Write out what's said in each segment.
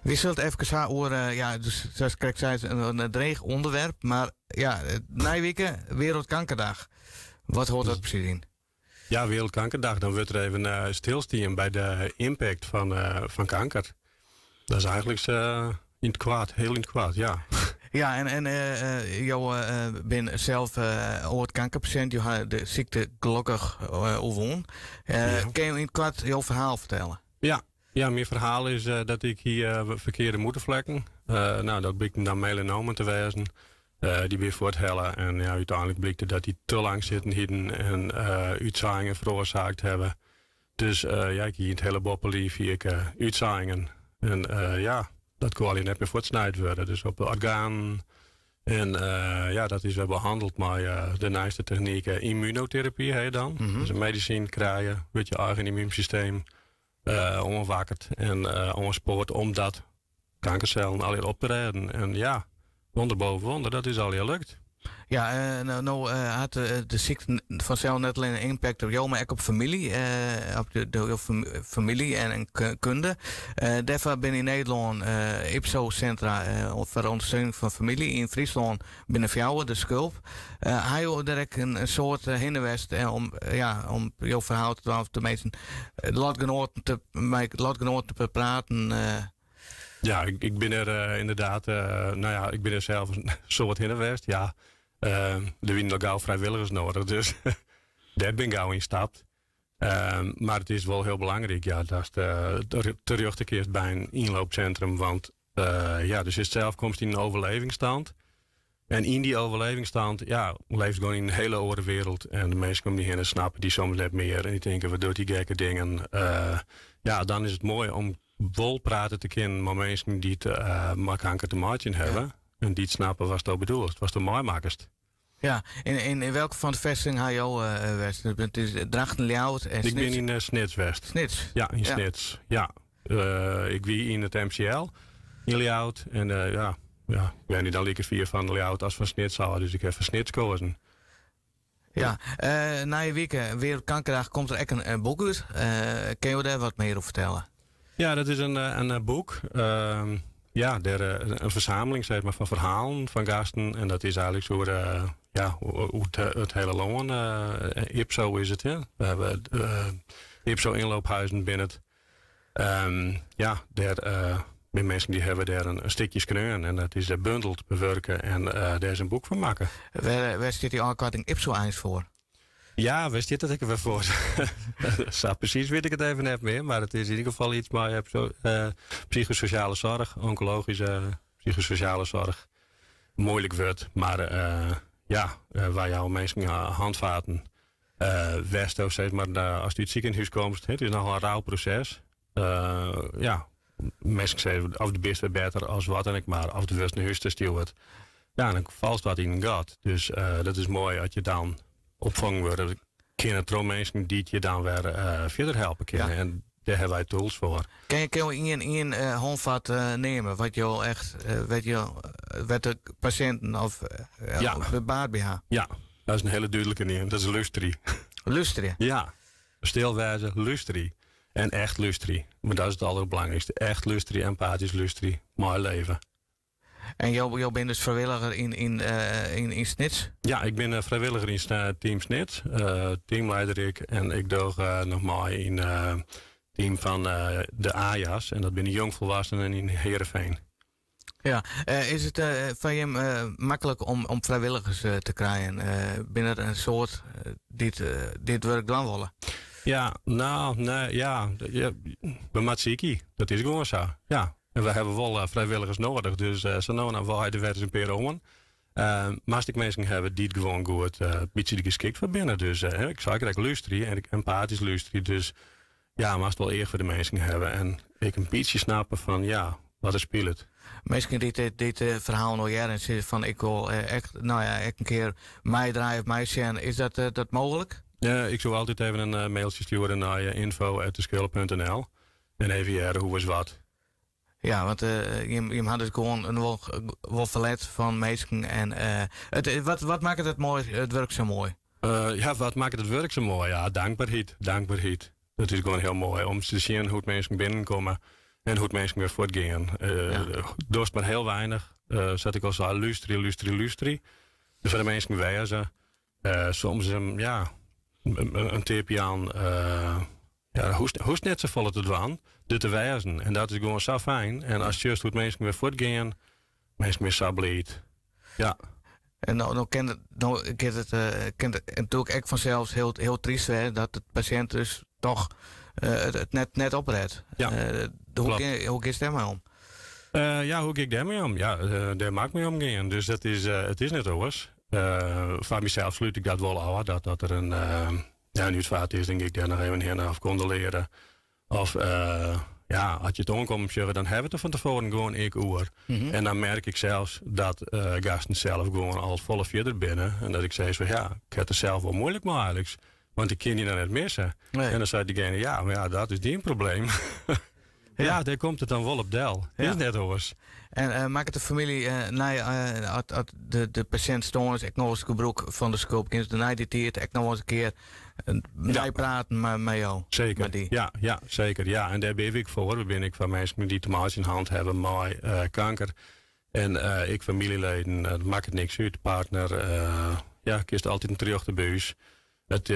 Wy sille it efkes ha oer, ja, dus, sa't krekt sei, in dreech ûnderwerp, mar ja, nije wike Wereldkankerdag. Wat hâldt dat presys yn? Ja, Wereldkankerdag, dan wurdt der even stilstien by de impact fan kanker. Dat is eigentlik yn it koart, hiel yn it koart, ja. Ja, en jo binne sels âld kankerpasjint. Jo ha de sykte gelokkich oerwûn. Kinne jo yn it koart jo ferhaal fertelle? Ja, ja, myn ferhaal is dat ik hie ferkearde moedervlekken. No, dat blykten dan melanomen te wêzen. Dy binne fuorthelle en ja, úteinlik blykte dat dy te lang sitten hienen en útsaaiingen feroarsaakt hawwe. Dus ja, ik hie yn it hiele boppeliif hie ik útsaaiingen. En ja, dat koe allegear net mear fuortsnijd wurde. Dus op de organen. En ja, dat is wer behanneld mei de nijste technyk, ymmunoterapy heet dan. Dus in medisyn krije, wurdt je eigen ymmuunsysteem oanwakkerd en oanspoard om dat kankersellen allegear op te rêden. En ja, wonder boven wonder, dat is allegear lukt. Ja, no hat de sykte fansels net allinne impact op jo, mar ek op famylje, op de jo famylje en kunde. Dêrfoar binne yn Nederlân IPSO-sintra foar de ûndersteuning fan famylje. Yn Fryslân binne fjouwer, de Skulp. Ha jo der ek in soad hinne west om, ja, om jo ferhaal te dwaan of teminsten lotgenoaten te, mei lotgenoaten te praten? Ja, ik bin der ynderdaad, no ja, ik bin der sels in soad hinne west. Ja, der wienen al gau frijwilligers nedich, dus dêr bin ik gau yn stapt. Mar it is wol hiel belangryk, ja, datst terjochte kinst by in ynloopsintrum, want ja, dus sels komst yn in overlevingsstand. En yn dy overlevingsstand, ja, leefst gewoan yn in hiele oare wereld. En de minsken om dy hinne snappe dy soms net mear. En dy tinke, wat docht dy gekke dingen? Ja, dan is it moai om wol prate te kinnen mei minsken dy't mei kanker te meitsjen hawwe. En dy't snappe watsto bedoelst, watsto meimakkest. Ja, en yn welke fan de fêstigingen ha jo west? It is Drachten, Ljouwert en Snits? Ik bin yn Snits west. Snits? Ja, yn Snits. Ja. Ik wie yn it MCL yn Ljouwert. En ja, ja, ik wenje dan like fier fan Ljouwert as fan Snits ôf, dus ik ha foar Snits koazen. Ja, nije wike, Wereldkankerdag, komt der ek in boek út. Kinne jo dêr wat mear oer fertelle? Ja, dat is in boek. Ja, dêr, in fersameling sis mar, fan ferhalen fan gasten. En dat is eigentlik oer, ja, oer it hiele lân. IPSO is it, hè. We hawwe IPSO inloophuizen binne it. Ja, dêr binne minsken dy hawwe dêr in stikje skreaun en dat is dêr bundeld, bewurke en dêr is in boek fan makke. Wêr stiet dy ôfkoarting IPSO eins foar? Ja, wêr stiet dat ek wer foar? Sa presys wit ik it even net mear, mar it is yn ieder gefal iets mei psychososjale soarch, onkologyske psychososjale soarch. Muoilik wurd, mar ja, wy jouwe minsken hantfaten. Wêr'tsto sis mar, ast út it sikehûs komst, it is nochal in rau proses. Ja, minsken sizze of do bist wer better as wat dan ek mar, of do wurdst nei hûs ta stjoerd. Ja, dan falst wat yn in gat. Dus dat is moai as je dan opfongen wurde kinne troch minsken dy't je dan wer fierder helpe kinne. En dêr hawwe wy tools foar. Kinne jo ien hânfat neame wat jo echt, wêr't jo, wêr't de pasjinten of de baat by ha? Ja, dat is in hiele dúdlike neam. Dat is lústerje. Lústerje? Ja, stil wêze, lústerje. En echt lústerje. Want dat is it alderbelangrykste. Echt lústerje, empatysk lústerje, meileve. En jo binne dus frijwilliger yn Snits? Ja, ik bin frijwilliger yn Team Snits. Teamleider ik. En ik doch noch mei yn it team fan de AJA's. En dat binne jongvolwassenen yn Heerenveen. Ja, is it foar jim maklik om frijwilligers te krijen? Binne der in soad dy't dit wurk dwaan wolle? Ja, no, nee, ja. We moatte sykje. Dat is gewoan sa. Ja. En we hawwe wol frijwilligers nedich. Dus sa no en dan waaie der wer ris in pear oan. Moatst ek minsken hawwe dy't gewoan goed in bytsje der geskikt foar binne. Dus ik sei krekt lústerje en empatysk lústerje. Dus ja, moatst wol each foar de minsken hawwe en ek in bytsje snappe fan ja, wat der spilet. Minsken dy't dit, dit ferhaal no hearre en sizze fan ik wol ek, no ja, ek in kear meidraaie of meisjen, is dat, dat mooglik? Ja, ik soe altyd even in mailtsje stjoere nei info@deskulp.nl en even hearre hoe is wat. Ja, want jim ha dus gewoan in wol ferlet fan minsken. En it, wat makket it moai, it wurk sa moai? Ja, wat makket it wurk sa moai? Ja, dankberheid, dankberheid. Dat is gewoan hiel moai om te sjen hoe't minsken binnenkomme. En hoe't minsken wer fuortgean. Dochst mar hiel weinich. Sa't ik al sei, lústerje, lústerje, lústerje. Der foar de minsken wêze. Soms ja, in tip jaan. Ja, hoechst net safolle te dwaan, der te wêzen. En dat is gewoan sa fijn. En ast sjochst hoe't minsken wer fuortgean, minsken binne sa bliid. Ja. En no, no kin it, no giet it, kin it natuerlik ek fansels hiel, hiel tryst wêze dat de pasjint dus toch it net, net oprêdt. Ja, hoe, hoe giest dêrmei om? Ja, hoe gean ik dêrmei om? Ja, dêr moat ik mei omgean. Dus dat is, it is net oars. Foar mysels slút ik dat wol ôf, dat dat der in, ja, in útfeart is, dan gean ik dêr noch even hinne of kondolearje. Of ja, as je it oankommen sjogge, dan hawwe we it der fan tefoaren gewoan ek oer. En dan merk ik sels dat gasten sels gewoan al folle fierder binne. En dat ik sis fan ja, ik ha it der sels wol muoilik mei eigentlik. Want ik kin dy dan net misse. Nee. En dan seit diegene, ja, mar ja, dat is dyn probleem. Ja, dêr komt it dan wol op del. Is net oars. En makket de famylje nei as de pasjint stoarn is ek noch ris gebrûk fan de skulp? Kinne se nei dy tiid ek noch ris in kear neipraten mei jo? Seker. Mei dy? Ja, ja, seker. Ja, en dêr binne we ek foar. We binne ek foar minsken dy't te meitsjen hân hawwe mei kanker. En ek famyljeleden, it makket niks út, partner, ja, kinst altyd terjochte by ús. It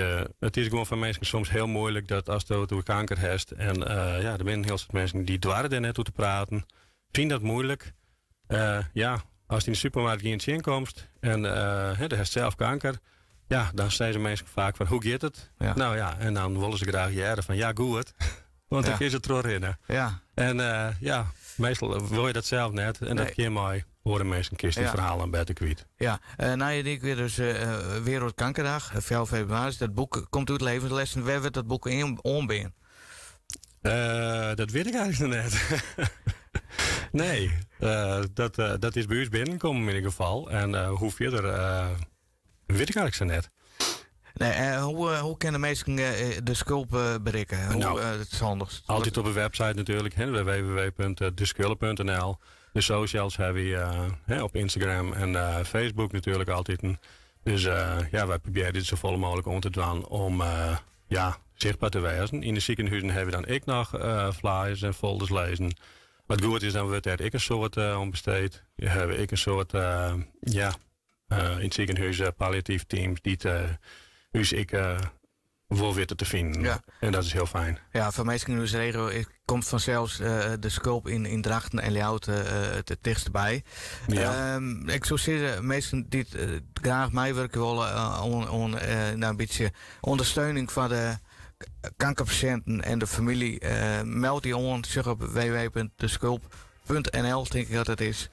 is gewoan foar minsken soms hiel muoilik dat ast it oer kanker hast en ja, der binne in hiel soad minsken dy doare dêr net oer te praten, fine dat muoilik. Ja, ast yn de supermarkt ien tsjinkomst en do hast sels kanker, ja, dan sizze minsken faak fan hoe giet it? No ja, en dan wolle se graach hearre fan ja, goed. Want dan kinne se trochrinne. En ja, meastal wol je dat sels net. En dat kin mei oare minsken, kinst dyn ferhaal dan better kwyt. Ja, nije dyk wie dus Wereldkankerdag, 4 februari. Dat boek komt út, Levenslessen. Wêr wurdt dat boek oanbean? Dat wit ik eigentlik noch net. Nee, dat is by ús binnenkommen yn ieder gefal. En hoe fierder, wit ik eigentlik sa net. Nee, hoe kinne minsken de skulp berikke? Hoe, Nou, it is handichst? Altyd op de website natuerlik, hè, www.deskulp.nl. De socials hawwe we hè, op Instagram en Facebook natuerlik altyd. Dus ja, wy probearje dit safolle mooglik oan te dwaan om ja, sichtber te wêzen. Yn de sikehûzen hawwe we dan ek noch flyers en folders lizzen. Wat goed is, dan wurdt dêr ek in soad oan besteed. We hawwe ek in soad, ja, yn it sikehûs palliatyf teams dy't ús ek wol witte te finen. En dat is hiel fijn. Ja, foar minsken yn ús regio komt fansels de skulp yn Drachten en Ljouwert it tichtste by. Ik soe sizze, minsken dy't graach meiwurkje wolle oan in bytsje ûndersteuning foar de kankerpasjinten en de famylje, meld dy oan. Sjoch op www.deskulp.nl, tink ik dat it is.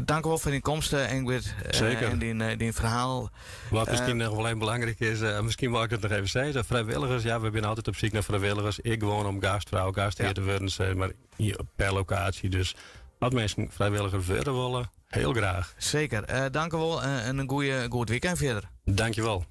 Dank wol foar dyn komst, Engwit. En dyn ferhaal. Wat miskien noch wol even belangryk is, miskien wol ik it noch even sizze. Frijwilligers, ja, we binne altyd op syk nei frijwilligers. Ek gewoan om gastfrou, gasthear te wurden, sis mar, per lokaasje. Dus as minsken frijwilliger wurde wolle, hiel graach. Seker. Dank wol en in goed weekend fierder. Dankjewol.